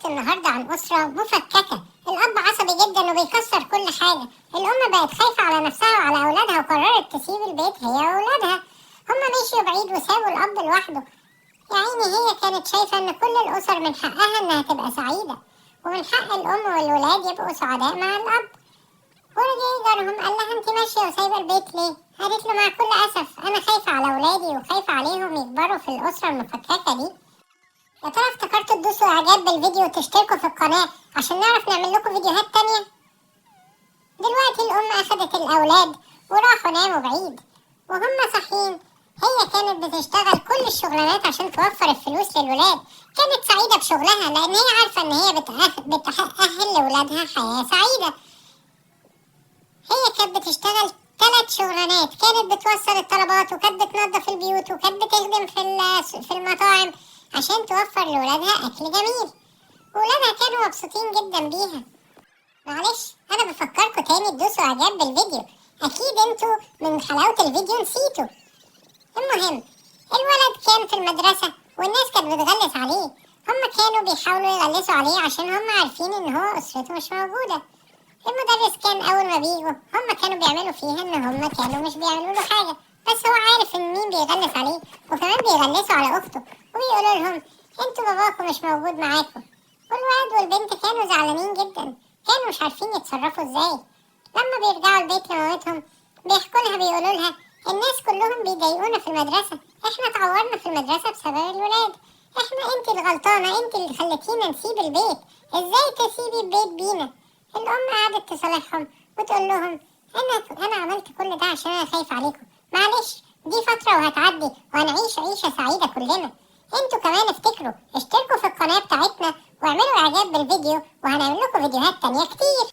قصة النهاردة عن أسرة مفككة. الأب عصبي جدا وبيكسر كل حاجة. الأم بقت خايفة على نفسها وعلى أولادها وقررت تسيب البيت هي وأولادها. هما مشيوا بعيد وسابوا الأب لوحده. يا عيني، هي كانت شايفة إن كل الأسر من حقها إنها تبقى سعيدة، ومن حق الأم والولاد يبقوا سعداء مع الأب. ورجع جارهم قال لها أنت ماشية وسايبة البيت ليه؟ قالت له مع كل أسف أنا خايفة على أولادي وخايفة عليهم يكبروا في الأسرة المفككة دي. يا ترى افتكرتوا تدوسوا إعجاب بالفيديو وتشتركوا في القناة عشان نعرف نعمل لكم فيديوهات تانية؟ دلوقتي الأم أخدت الأولاد وراحوا ناموا بعيد، وهم صاحيين هي كانت بتشتغل كل الشغلانات عشان توفر الفلوس للولاد. كانت سعيدة بشغلها لأن هي عارفة إن هي بتأهل لولادها حياة سعيدة. هي كانت بتشتغل 3 شغلانات، كانت بتوصل الطلبات وكانت بتنظف البيوت وكانت بتخدم في المطاعم عشان توفر لولادها أكل جميل. ولادها كانوا مبسوطين جدا بيها. معلش أنا بفكركم تاني تدوسوا إعجاب بالفيديو، أكيد انتوا من حلاوة الفيديو نسيتوا. المهم الولد كان في المدرسة والناس كانت بتغلس عليه. هم كانوا بيحاولوا يغلسوا عليه عشان هم عارفين إن هو أسرته مش موجودة. المدرس كان أول ما بيجوا هم كانوا بيعملوا فيها إن هم كانوا مش بيعملوا له حاجة، بس هو عارف إن مين بيغلس عليه، وكمان بيغلسوا على أخته وبيقولوا لهم انتوا باباكم مش موجود معاكم. والولد والبنت كانوا زعلانين جدا، كانوا مش عارفين يتصرفوا ازاي. لما بيرجعوا البيت لمامتهم بيحكوا لها، بيقولوا لها الناس كلهم بيضايقونا في المدرسة، احنا اتعورنا في المدرسة بسبب الولاد، احنا انت الغلطانة، انت اللي خليتينا نسيب البيت، ازاي تسيبي البيت بينا؟ الأم قعدت تصالحهم وتقول لهم أنا عملت كل ده عشان أنا خايفة عليكم، معلش دي فترة وهتعدي وهنعيش عيشة سعيدة كلنا. انتوا كمان افتكروا اشتركوا في القناة بتاعتنا واعملوا إعجاب بالفيديو وهنعمل لكم فيديوهات تانية كتير.